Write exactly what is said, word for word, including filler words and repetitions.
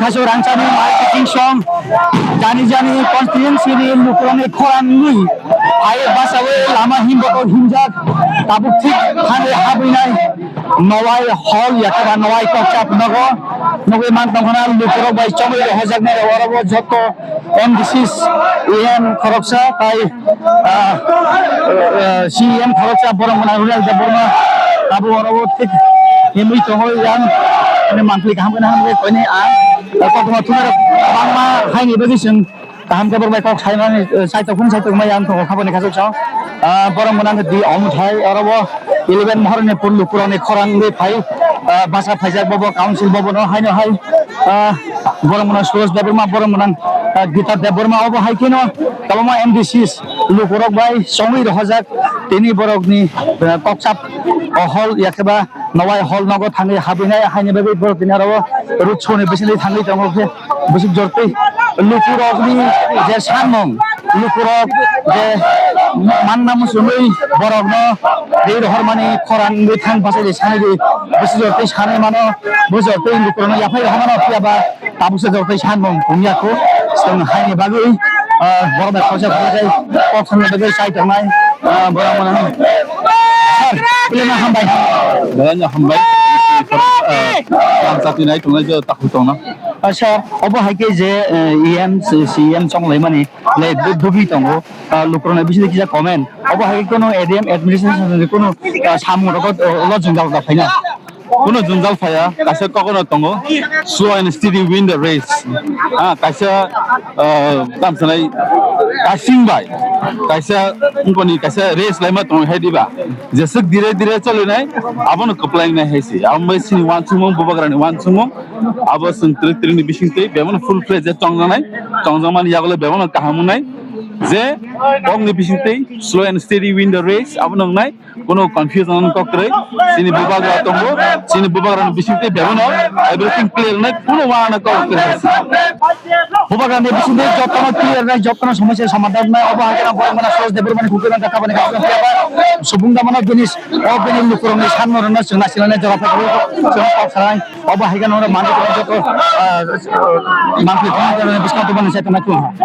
Aswk rangchakni marketing song jani jani constituency ni lukurokni khorang wngwi hai bachaui lama himboto himjak tabuk thik thangwi habwinai Nowai hall yakha ba Nowai kokchap nogo nugwi man tongkhana lukurok bai chongwi rohojaknai oro bo joto M D Cs, E M khoroksa tai ah, ah, C E M khoroksa borok mwnang Rural Debbarma abo oro bo thik himwi tongo yang ani mangpili kaham kheno hamkhe koini ang koktwma thumwi rok bangma haini bagwi chwng kaham khe borok bai kok saimani saitok phun saitok mai ang tongo khaboni khasok chao borok mwnang di omothai oro bo eleven mohorni pur lukurokni khorang wngwi phai basa phaijak bobo council bobono haino hai borok mwnang Suresh Debbarma borok mwnang Gita Debbarma obo hai kheno kwbangma M D Cs lukurok bai chongwi rohojak tini borokni kokchap hall yakheba Nowai hall nogo thangwi habwinai haini bagwi borok tini aro road show ni bisingtwi thangwi tongo khe bwswk jortwi lukurokni je sanmung lukurok je manna muchungwi borokno tei rohormani khorang wngwi thang bachai sanwi bwswk jortwi sanwi mano bo jortwi lukurokno yaphai rohormano phiyaba tabuksa jortwi sanmung wngya kho chwng haini bagwi borok bai khoroksa khoroksa kok samna bagwi chai tongnai borok mano sir. Belai no hambai. Belai no hambai. Lamsa tinai tongnai je takhuk tongna. Sir, obo hai khe je E M, C E M chonglaimani le dubui tongo. Lukurokni bisingtwi kisa comment. Obo hai khe kono A D M administration ni kono samung rok lo jwngjal da phaina. Kono jwngjal phaya, kaisa kokono tongo. Slow and steady win the race. Ah, kaisa tamsanai kasing bai kaisa wngkoni kaisa race laima tongo hai diba. Jeswk dire dire cholinai abono kwplaingnai hai se. Abo bai sini wansukmung bubagrani wansukmung abo chwng twrwk twrwkni bisingtwi bebano full fledged chongjaknai. Chongjakmani yagulo bebano kaham wngnai je kokni bisingtwi slow and steady win the race abo nwngnai. Kono confusion kok kwrwi chini bubagra tongo. Chini bubagrani bisingtwi bebano everything clear wngnai, kono wana kok kwrwi. Bubagrani bisingtwi jotono clear wngnai, jotono somosya somadhan wngnai. Obo hai kheno borok mano Suresh Debbarmani kukwrang kha kabani kha subung da mano bini o bini lukurokni sanmung rwna chwng nasilani jora phai chwng kok sanai. Obo hai kheno mano joto mangpili biskango tongmani sai tongmani.